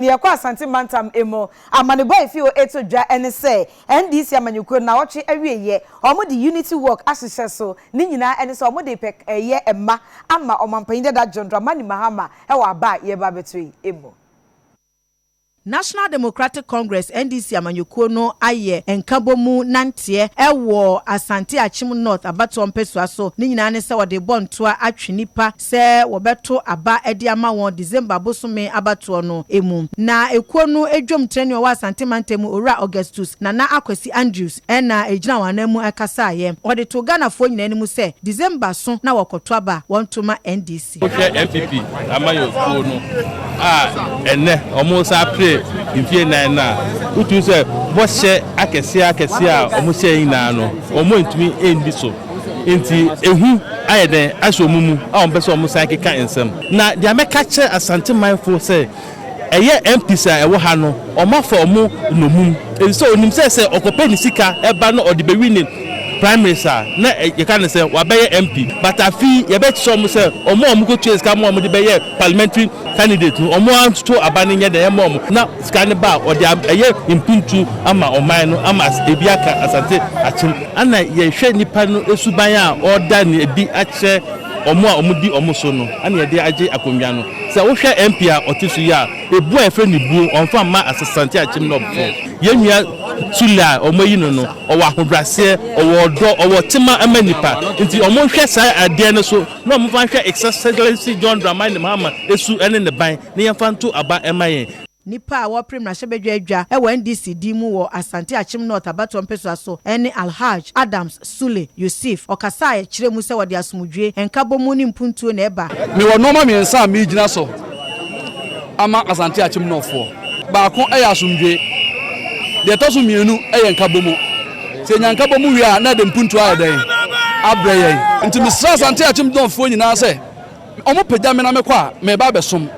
Yɛkɔ Asante mantam mu. Amanebɔ a efi hɔ reto dwa ne sɛ NDC amanyɔkuo no nnawɔtwe awieɛ wɔde Unity Walk ahyehyɛ so. Ne nyinaa ne sɛ wɔde repɛ ɛyɛ mma ama Ɔmanpanyin dada John Dramani Mahama wɔ aba a yɛreba abɛto yi mu. National Democratic Congress, NDC, amanyɔkuo no ayɛ nkabomu nanteɛ wɔ Asante Akyem North abatoɔ mpɛsua so. Ne nyinaa ne sɛ wɔde rebɔ ntoa atwe nnipa sɛ wɔbɛto aba de ama wɔn December bosome abatoɔ no mu. Na ekuo no dwam trani a ɔwɔ Asante mantam mu, Owura Augustus Nana Akwasi Andrews na ɛgyina wɔn ananmu kasaeɛ. Ɔde too Ghanafoɔ nyinaa anim sɛ December so na wɔkɔto aba a wɔnto ma NDC. Wohwɛ NPP amanyɔkuo no a ɛnnɛ wɔresan apere mfie nnan no a, wotumi sɛ bɔhyɛ akɛseɛ akɛseɛ a wɔhyɛɛ nyinaa no, wɔantumi anni so. Nti ehu ayɛ dɛn ahyɛ wɔn mu a wɔpɛ sɛ wɔsan keka nsɛm. Na deɛ mɛka kyerɛ Asante manfoɔ sɛ, ɛyɛ MPs a ɛwɔ ha no, wɔafa wɔn nnommum. Efisɛ onim sɛ sɛ ɔkɔpɛ ne sika ba na ɔde bɛwi ne primaries a, na yɛka no sɛ wabɛyɛ MP. But afe yi yɛbɛkyerɛ wɔn sɛ wɔn a wɔkɔtua sika ma wɔn de bɛyɛ parliamentary candidate no, wɔn ara nto aba no nyɛ dɛn mma wɔn. Na sika no ba a, ɔde ayɛ mpuntuo ama ɔman no ama ebi aka Asante Akyem. Ɛna yɛhwɛ nipa no suban a ɔreda no adi akyerɛ wɔn a wɔdi wɔn so no, ɛna yɛde agye akonnwa no. Sɛ wohwɛ MP a ɔte so yi a, ebu a yɛfrɛ no buo, ɔmfa mma Asante Akyem Northfoɔ. Yɛn nua Sule a wɔayi no no, ɔwɔ ahobrɛaseɛ, ɔwɔ ɔdɔ, ɔwɔ tema ma nnipa. Nti wɔnhwɛ saa adeɛ no so na wɔmfa nhwɛ His Excellency John Dramani Mahama su ne ne ban na yɛmfa nto aba mma yɛn. Nnipa a wɔrepere mmarahyɛbadwa adwa wɔ NDC din mu wɔ Asante Akyem North abatoɔ mpɛsoa so ne Alhaj Adams Sule Yusif. Ɔkasaeɛ kyerɛɛ mu sɛ wɔde asomdwoeɛ, nkabɔmu ne mpuntuo na ɛba. Mewɔ nnoɔma mmiɛnsa a meregyina so ama Asante Akyem Northfoɔ. Baako yɛ asomdwoeɛ. Deɛ ɛtɔ so mmienu yɛ nkabɔmu. Sɛ yɛnya nkabɔmu wie a, na ɛde mpuntuo ayɛ dɛn? Abrɛ yɛn. Nti mesrɛ Asante Akyem Northfoɔ nyinaa sɛ, wɔpagya me na mekɔ a, mereba abɛsom.